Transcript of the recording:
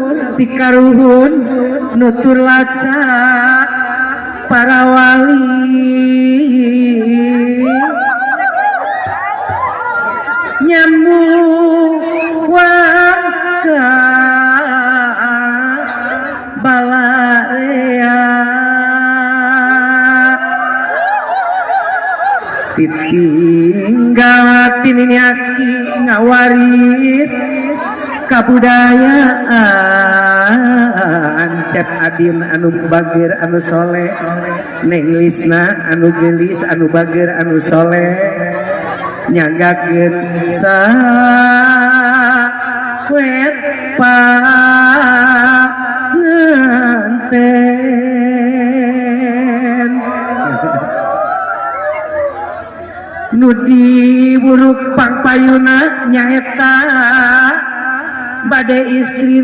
Ti karuhun nutur laca para wali nyambu wangka balarea titinggal tinini aki ngawaris kabudayaan Cep Adin anu bageur anu soleh, Neng Lisna anu geulis anu bageur anu soleh, nyanggakeun sawet panganten nu diburuk pangpayuna nyaeta bade istri.